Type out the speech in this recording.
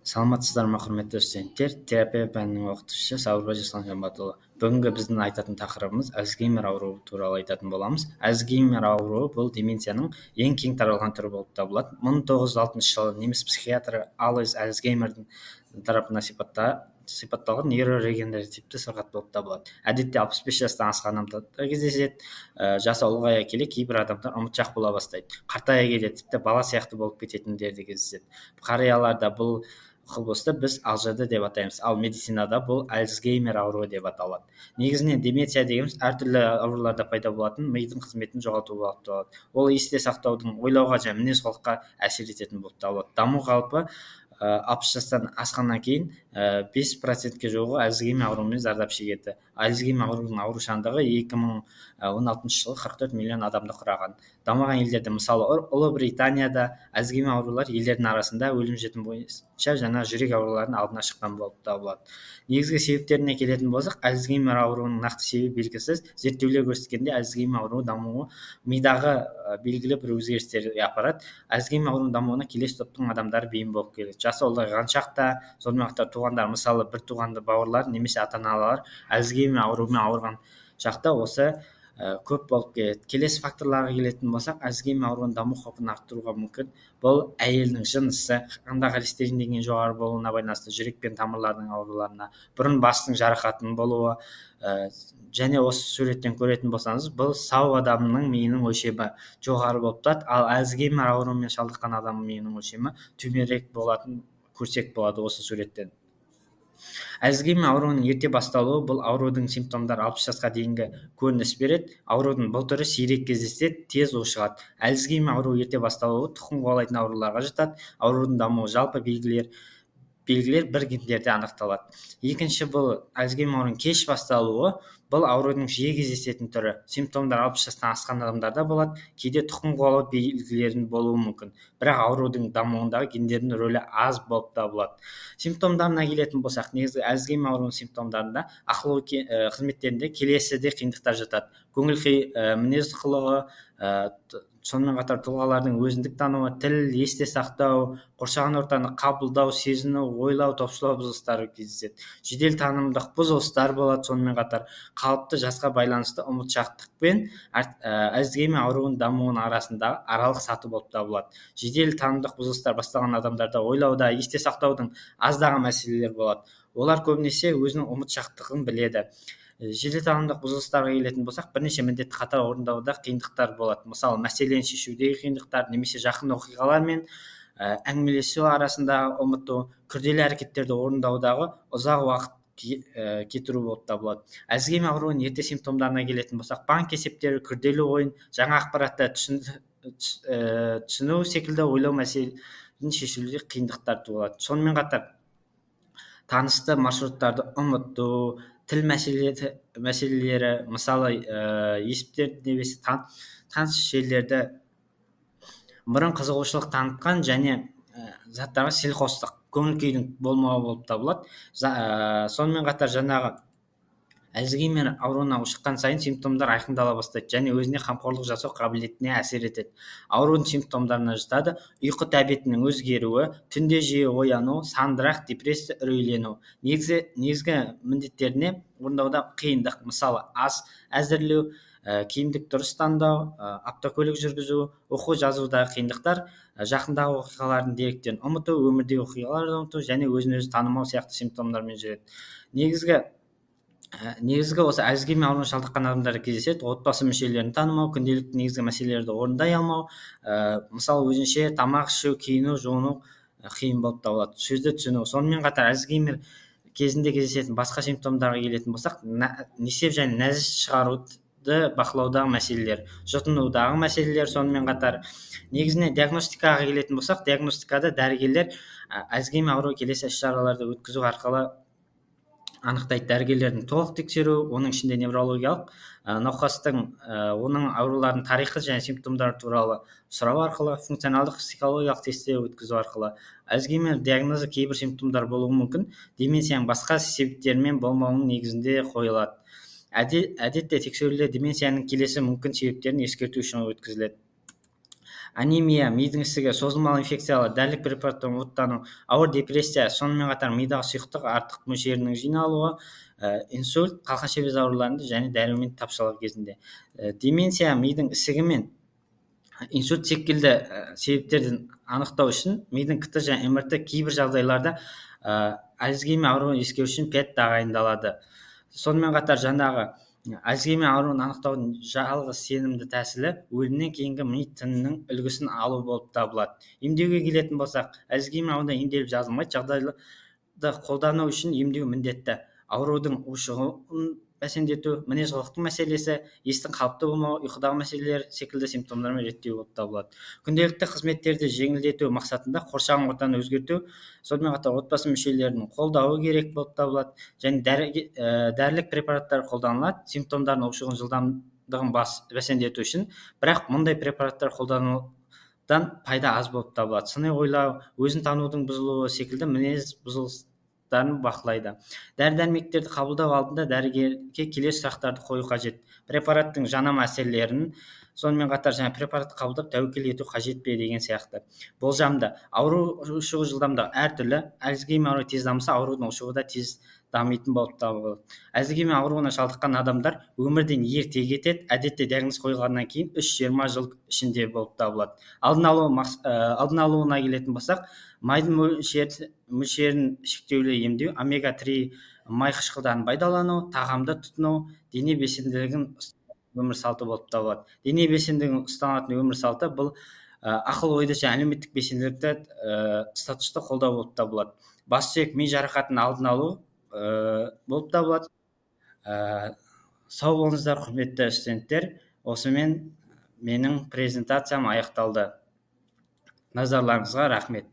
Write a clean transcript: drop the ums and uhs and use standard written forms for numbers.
Саламатсыздар ма, құрметті студенттер! Терапия пәнінің оқытушысы Сабырбай Жасұлан Жанбатұлы. Бүгінгі біздің айтатын тақырыбымыз Альцгеймер ауруы туралы айтатын боламыз. Альцгеймер ауруы бұл деменцияның ең кең таралған түрі болып табылады. 1906 жылы неміс психиатры Алойс Альцгеймердің тарапынан сипатталған нейрорегенеративті сырқат болып табылады. Әдетте 65 жастан асқан адамдарда кездеседі. Жасы ұлғая келе кейбір адамдар ұмытшақ бола бастайды. Қартая келе тіпті бала сияқты болып кететіндері де кездеседі. Қарияларда бұл құбылысты біз АЛЖД деп атаймыз, ал медицинада бұл Альцгеймер ауруы деп аталады. Негізінен деменция дегеніміз әртүрлі ауруларда пайда болатын мидың қызметін жоғалту болып табылады. Ол есте сақтаудың, ойлауға және мінез құлыққа әсер ететін болып табылады. Даму қалпы 60 жастан асқаннан кейін 5%-ке жуығы Альцгеймер ауруымен зардап шегеді. Альцгеймер ауруының аурушаңдығы 2016 жылы 44 миллион адамды құраған. Дамыған елдерде, мысалы, Ұлыбританияда Альцгеймер аурулары елдердің арасында өлім жітім бойынша жаңа жүрек ауруларының алдына шыққан болып табылады. Негізгі себептеріне келетін болсақ, Альцгеймер ауруының нақты себебі белгісіз. Зерттеулер көрсеткендей, Альцгеймер ауруы дамуы мидағы белгілі бір өзгерістерге апарады. Альцгеймер ауруының дамуына келесі топтың адамдары бейім болып келеді: жасы ұлғайған шақта, сонымен қатар туғандар, мысалы, бір туғанды бауырлар немесе ата аналар Альцгеймер ауруымен ауырған шақта осы көп болып келеді. Келесі факторларға келетін болсақ, Альцгеймер ауруының даму қаупін арттыруға мүмкін бұл әйелдің жынысы, қанда холестерин деңгейінің жоғары болуына байланысты жүрек пен тамырлардың ауруларына, бұрын бастың жарақатының болуы. Және осы суреттен көретін болсаңыз, бұл сау адамның миының өлшемі жоғары болып тұрады, ал Альцгеймер ауруымен шалдыққан адамның миының өлшемі төменірек болатын көрсек болады осы суреттен. Альцгеймер ауруының ерте басталуы: бұл аурудың симптомдары 60 жасқа дейінгі көрініс береді. Аурудың бұл түрі сирек кездеседі, тез ушығады. Альцгеймер ауруы ерте басталуы тұқым қуалайтын ауруларға жатады. Аурудың дамуы жалпы белгілер бір гендерде анықталады. Екінші, бұл Альцгеймер ауруының кеш басталуы. Бұл аурудың жиі кездесетін түрі. Симптомдар 60 жастан асқан адамдарда болады. Кейде тұқым қуалау белгілерінің болуы мүмкін, бірақ аурудың дамуындағы гендердің рөлі аз болып табылады. Симптомдарына келетін болсақ, негізгі Альцгеймер ауруының симптомдарында ақыл ой қызметтерінде келесідей қиындықтар жатады: көңіл күй, мінез құлығы, сонымен қатар тұлғалардың өзіндік тануы, тіл, есте сақтау, қоршаған ортаны қабылдау, сезіну, ойлау, топшылау бұзылыстары кездеседі. Жедел танымдық бұзылыстар болады. Сонымен қатар қалыпты жасқа байланысты ұмытшақтық пен Альцгеймер ауруының дамуының арасындағы аралық саты болып табылады. Жедел танымдық бұзылыстар басталған адамдарда ойлауда, есте сақтаудың аздаған мәселелер болады. Олар көбінесе өзінің ұмытшақтығын біледі. Жедел танымдық бұзылыстарға келетін болсақ, бірнеше міндетті қатар орындауда қиындықтар болады. Мысалы, мәселені шешудегі қиындықтар немесе жақын оқиғалар мен әңгімелесу арасындағы ұмыту, күрделі әрекеттерді орындаудағы ұзақ уақыт кетіру болып табылады. Альцгеймер ауруының ерте симптомдарына келетін болсақ, банк есептері, күрделі ойын, жаңа ақпаратты түсіну секілді ойлау мәселелерін шешуде қиындықтар туылады. Сонымен қатар танысты маршруттарды ұмыту, тіл мәселелері, мысалы, есептер немесе таныс жерлерді, бұрын қызығушылық танытқан және заттарға селқостық, көңіл күйдің болмауы болып табылады. Сонымен қатар жаңағы Альцгеймер ауруына ушыққан сайын симптомдар айқындала бастайды және өзіне қамқорлық жасау қабілетіне әсер етеді. Аурудың симптомдарына жатады: ұйқы тәбетінің өзгеруі, түнде жиі ояну, сандырақ, депрессия, үрейлену, негізгі міндеттеріне орындауда қиындық, мысалы, ас әзірлеу, киімдік дұрыс таңдау, автокөлік жүргізу, оқу жазудағы қиындықтар, жақындағы оқиғалардың деректерін ұмыту, өмірдегі оқиғаларды ұмыту және өзін өзі танымау сияқты симптомдармен жүреді. Негізгі осы Альцгеймер ауруына шалдыққан адамдарда кездеседі: отбасы мүшелерін танымау, күнделікті негізгі мәселелерді орындай алмау, мысалы, өзінше тамақ ішу, киіну, жуыну қиын болып табылады, сөзді түсіну. Сонымен қатар Альцгеймер кезінде кездесетін басқа симптомдарға келетін болсақ, несеп және нәжіс шығаруды бақылаудағы мәселелер, жұтынудағы мәселелер. Сонымен қатар негізінен диагностикаға келетін болсақ, диагностикада дәрігерлер Альцгеймер ауруы келесі іс шараларды өткізу арқылы анықтайды: дәрігерлердің толық тексеру, оның ішінде неврологиялық, науқастың, оның ауруларының тарихы және симптомдары туралы сұрау арқылы, функционалдық психологиялық тестілеу өткізу арқылы. Альцгеймер диагнозы кейбір симптомдар болуы мүмкін деменцияның басқа себептерімен болмауының негізінде қойылады. Әдетте тексерулер деменцияның келесі мүмкін себептерін ескерту үшін өткізіледі. Анемия, мидың ісігі, созылмалы инфекциялар, дәрілік препараттан уыттану, ауыр депрессия, сонымен қатар мидағы сұйықтық артық мөлшерінің жиналуы, инсульт, қалқанша без ауруларында және дәрумен тапшылығы кезінде. Деменция, мидың ісігі мен инсульт секілді себептерін анықтау үшін мидың КТ және МРТ, кейбір жағдайларда Альцгеймер ауруын ескеру үшін ПЭТ тағайындалады. Сонымен қатар жаңағы Альцгеймер ауруын анықтаудың жалғыз сенімді тәсілі өлімнен кейінгі ми тінінің үлгісін алу болып табылады. Емдеуге келетін болсақ, Альцгеймер ауруына емделіп жазылмайды, жағдайды қолдану үшін емдеу міндетті. Аурудың ушығуын бәсеңдету, мінез құлықтың мәселесі, естің қалыпты болмауы, ұйқыдағы мәселелер секілді симптомдармен реттеу болып табылады. Күнделікті қызметтерді жеңілдету мақсатында қоршаған ортаны өзгерту, сонымен қатар отбасы мүшелерінің қолдауы керек болып табылады және дәрілік препараттар қолданылады симптомдардың ушығу жылдамдығын бәсеңдету үшін. Бірақ мұндай препараттар қолданудан пайда аз болып табылады. Сыни ойлау, өзін танудың бұзылуы секілді мінез бұзылыс бақылайды. Дәрі-дәрмектерді қабылдау алдында дәрігерге келесі сұрақтарды қою қажет: препараттың жанама әсерлерін, сонымен қатар жаңа препаратты қабылдап тәуекел ету қажет пе деген сияқты. Болжамды ауру ушығу жылдамдығы әртүрлі. Альцгеймер ауруы тез дамыса, аурудың ушығуы да тез дамитын болып табылады. Альцгеймер ауруына шалдыққан адамдар өмірден ерте кетеді, әдетте диагноз қойылғаннан кейін 3-20 жыл ішінде болып табылады. Алдын алуына келетін болсақ, майдың мөлшерін шектеулі емдеу, омега-3 май қышқылдарын пайдалану, тағамды тұтыну, дене белсенділігін өмір салты болып табылады. Дене белсенділігін ұстанатын өмір салты бұл ақыл ойды және әлеуметтік белсенділікті, статусты қолдау болып табылады. Бас сүйек, ми жарақатының алдын алу болып табылады. Сау болыңыздар, құрметті студенттер. Осымен менің презентациям аяқталды. Назарларыңызға рахмет.